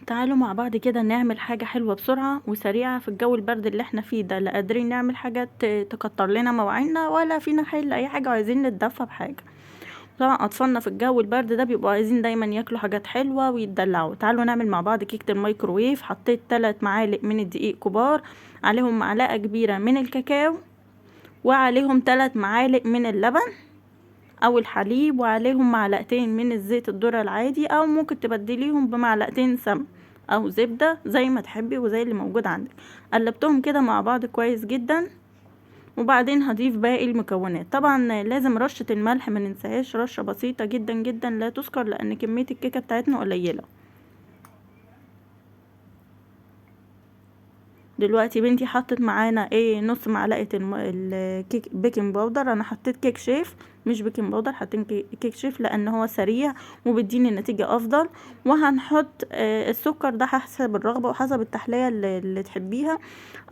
تعالوا مع بعض كده نعمل حاجة حلوة بسرعة وسريعة في الجو البرد اللي احنا فيه ده. لا قادرين نعمل حاجة تكتر لنا مواعيننا ولا فينا حل اي حاجة، وعايزين نتدفى بحاجة. طبعا اطفالنا في الجو البرد ده بيبقوا عايزين دايما ياكلوا حاجات حلوة ويتدلعوا. تعالوا نعمل مع بعض كيكة الميكروويف. حطيت 3 معالق من الدقيق كبار، عليهم معلقة كبيرة من الكاكاو، وعليهم 3 معالق من اللبن او الحليب، وعليهم معلقتين من الزيت الذرة العادي، او ممكن تبدليهم بمعلقتين سمن او زبدة زي ما تحبي وزي اللي موجود عندك. قلبتهم كده مع بعض كويس جدا، وبعدين هضيف باقي المكونات. طبعا لازم رشة الملح ما ننساهاش، رشة بسيطة جدا جدا لا تذكر لان كمية الكيكة بتاعتنا قليلة. دلوقتي بنتي حطت معانا نص معلقة الكيك baking powder. انا حطيت كيك شيف مش baking powder، حطيت كيك شيف لان هو سريع وبيديني النتيجة افضل. وهنحط السكر ده حسب الرغبة وحسب التحلية اللي تحبيها.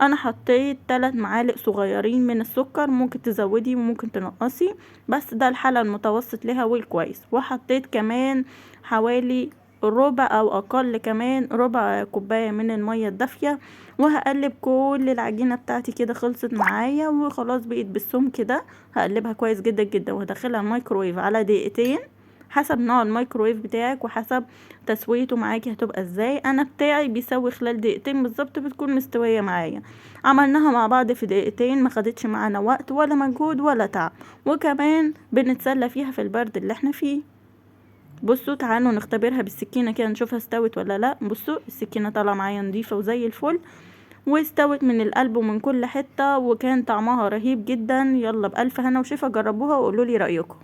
انا حطيت 3 معالق صغيرين من السكر، ممكن تزودي وممكن تنقصي، بس ده الحالة المتوسط لها والكويس. وحطيت كمان حوالي ربع او اقل كمان ربع كوباية من المية الدافية، وهقلب كل العجينة بتاعتي كده. خلصت معايا وخلاص بقيت بالسمك كده. هقلبها كويس جدا جدا وهدخلها الميكروويف على دقيقتين حسب نوع الميكروويف بتاعك وحسب تسويته معاكي هتبقى ازاي. انا بتاعي بيسوي خلال دقيقتين بالظبط بتكون مستوية معايا. عملناها مع بعض في دقيقتين، ما خدتش معانا وقت ولا مجهود ولا تعب، وكمان بنتسلى فيها في البرد اللي احنا فيه. بصوا تعالوا نختبرها بالسكينة كده نشوفها استوت ولا لا. بصوا السكينة طالعة معايا نظيفة وزي الفل، واستوت من القلب ومن كل حتة، وكان طعمها رهيب جدا. يلا بألف هنا وشفا، جربوها وقولوا لي رأيكم.